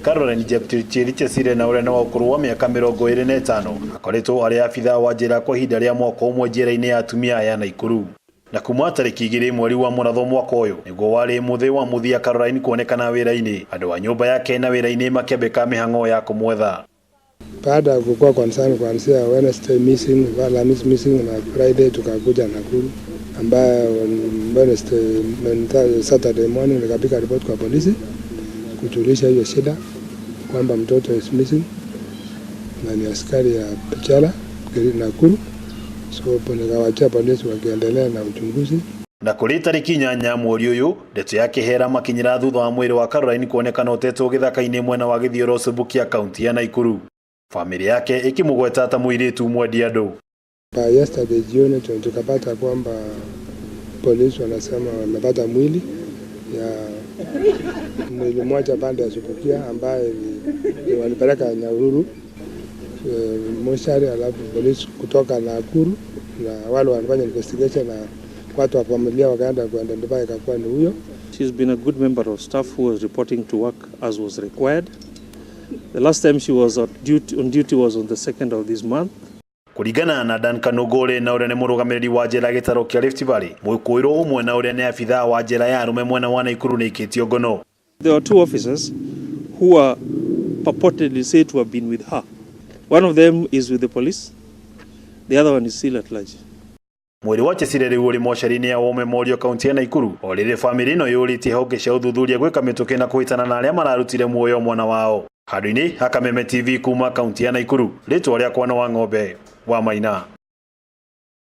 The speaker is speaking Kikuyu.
Caroline Jepchirchir Chesire na ũrĩa nĩ wa ũkũrũ wa mĩaka 25 akoretwo arĩ abithaa wa njera kwa ihinda rĩa mwaka ũmwe njera-inĩ ya atumia ya Naikuru. Na kuma tarĩki 2 mweri wa Mũratho mwaka ũyũ nĩguo warĩ mũthĩ wa mũthia Caroline kuonekana wĩra-inĩ, andũ a nyũmba yake na wĩra-inĩ makĩambĩka mĩhang'o ya kũmwetha. Baada ya kukua concern kuanzia Wednesday missing, Alhamisi missing na Friday tukakuja Nakuru, ambaye Wednesday, Saturday morning nikapiga report kwa polisi kujulisha hiyo shida kwamba mtoto is missing na ni askari ya jela Nakuru. So nikawachia polisi wakiendelea na uchunguzi. Na kũrĩ tarĩki 8 mweri ũyũ ndeto ya kĩhera makinyĩra thutha wa mwĩrĩ wa Caroline kuonekana ũtetwo gĩthaka-inĩ mwena wa Gĩthioro Subukia kaunti ya Nakuru. Famĩlĩ yake ĩkĩmũgweta ta mũirĩtu mwendi andũ. By yesterday jioni tukapata kwamba polisi wanasema wamepata mwili ya mwili mmoja pande ya Subukia ambaye ni walipeleka Nyahururu mochari, alafu polisi kutoka Nakuru na wale wanafanya investigation na watu wa familia wakaenda kuidentify ikakuwa ni huyo. She's been a good member of staff who was reporting to work as was required. The last time she was on duty was on the 2nd of this month. Kũringana na Duncan Ogore na ũrĩa nĩ mũrũgamĩrĩri wa njera gĩtarũ kĩa Rift Valley, mwĩkũĩrwo ũmwe na ũrĩa nĩ abithaa wa njera ya arũme mwena wa Nakuru nĩ aikĩtio ngono. There were two officers who are purportedly said to have been with her. One of them is with the police, the other one is still at large. Mwĩrĩ wa Chesire rĩu ũrĩ mocarĩ-inĩ ya War Memorial kaunti ya Nakuru, o rĩrĩ famĩlĩ ĩno yũrĩtie honge cia ũthuthuria gwĩka mĩtũkĩ na kũhĩtana na arĩa mararutire muoyo mwana wao. Handũ-inĩ ha Kameme TV kuma kaunti ya Nakuru, rĩtwa rĩakwa nĩ Wang'ombe wa Maina.